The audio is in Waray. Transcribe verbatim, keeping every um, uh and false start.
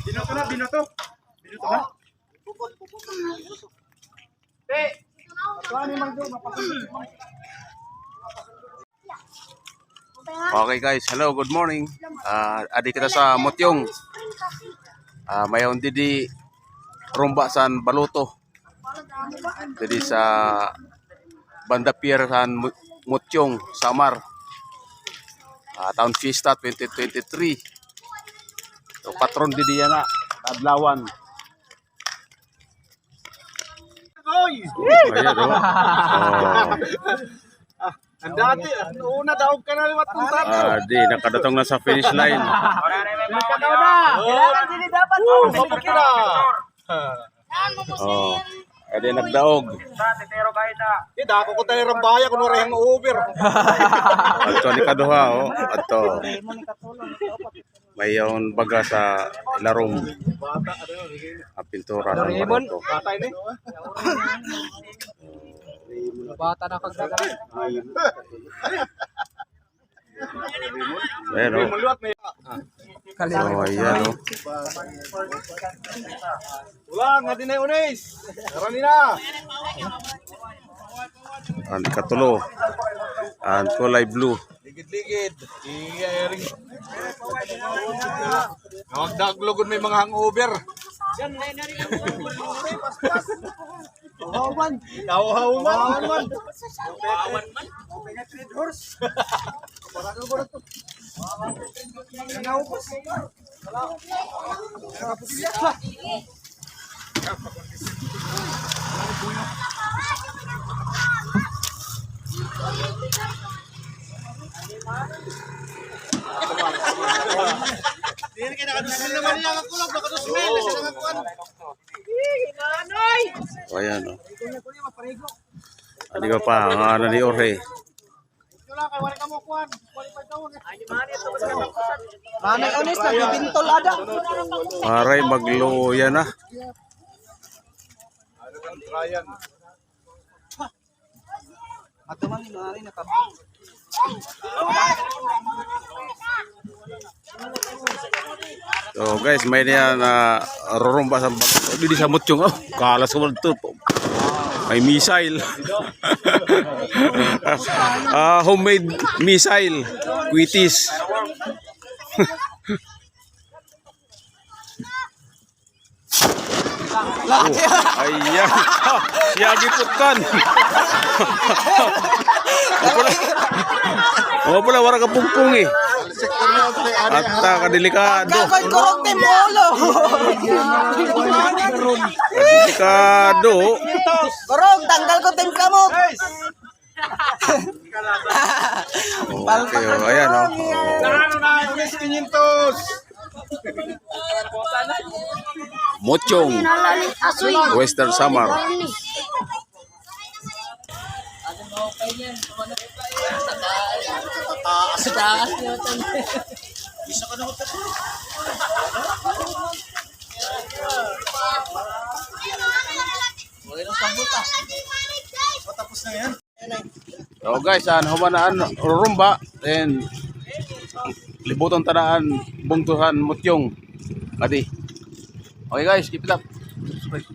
Binoto na, binoto. Binoto na. Okay guys, hello, good morning. Ah, adi kita sa Motiong. Ah, may-on didi rumba san baluto. Didi sa banda pier san Mo-, Motiong, Samar. Ah, Town Fiesta twenty twenty-three. So, patron didi yana, kaadlawan. Oy! Ayan, oh. Oh. Ah, an dati, an una, daog ka na liwat kong tato. Ah, di, nakadatong na sa finish line. Ikaw na. Oh. Kailangan dili dapat. Oh, kapag na. Oh. Ay, di, nagdaog. Di, dako ko tayo rambaya kung waray hangover. Adto an ikaduha, oh. Adto. May-on baga sa ilarom. An pintura han baluto. Bata na kagdagan. Ayan, oh. Oh, ayan, oh. Wala, nga dinay unis. Karani na. An katulo. An kulay blue. Ligid-ligid. Iya, iya rin. Magdaglo gud may mga hangover. Haw-haw man. Haw-haw man. Haw-haw man. Red Horse. Para ko gud to. Nangaw ko. Diri kay naka-dos mil naman niya ang kulog, naka-dos mil, isa lang ang kuan. O, ayan, o. Adi ka pa, ang ana ni Jorge. Manay Onis, nagbibintol ada. Aray, magluya na. Ato man ni Mari, nakab- So guys, may niya na rurumba sa bag-, didi sa Mutyong. O, kalas ko man ito. May missile. Ah, homemade missile. Kwitis. O, ayan. Siya giputkan. O pala. O pala, wara ka pungpong, eh. At, ah, kadelikado. Tanggal ko, kurog tim ulo. Kadelikado. Kurog, tanggal ko tim kamot. Okay, o, ayan, o. O. Ano na, unis kinyentos. Mutyong, Western Samar. Tapos na yan. So guys, an human na an rumba, then libuton ta na an bungto han Mutyong. Adi. Okay guys, keep it up. Subscribe.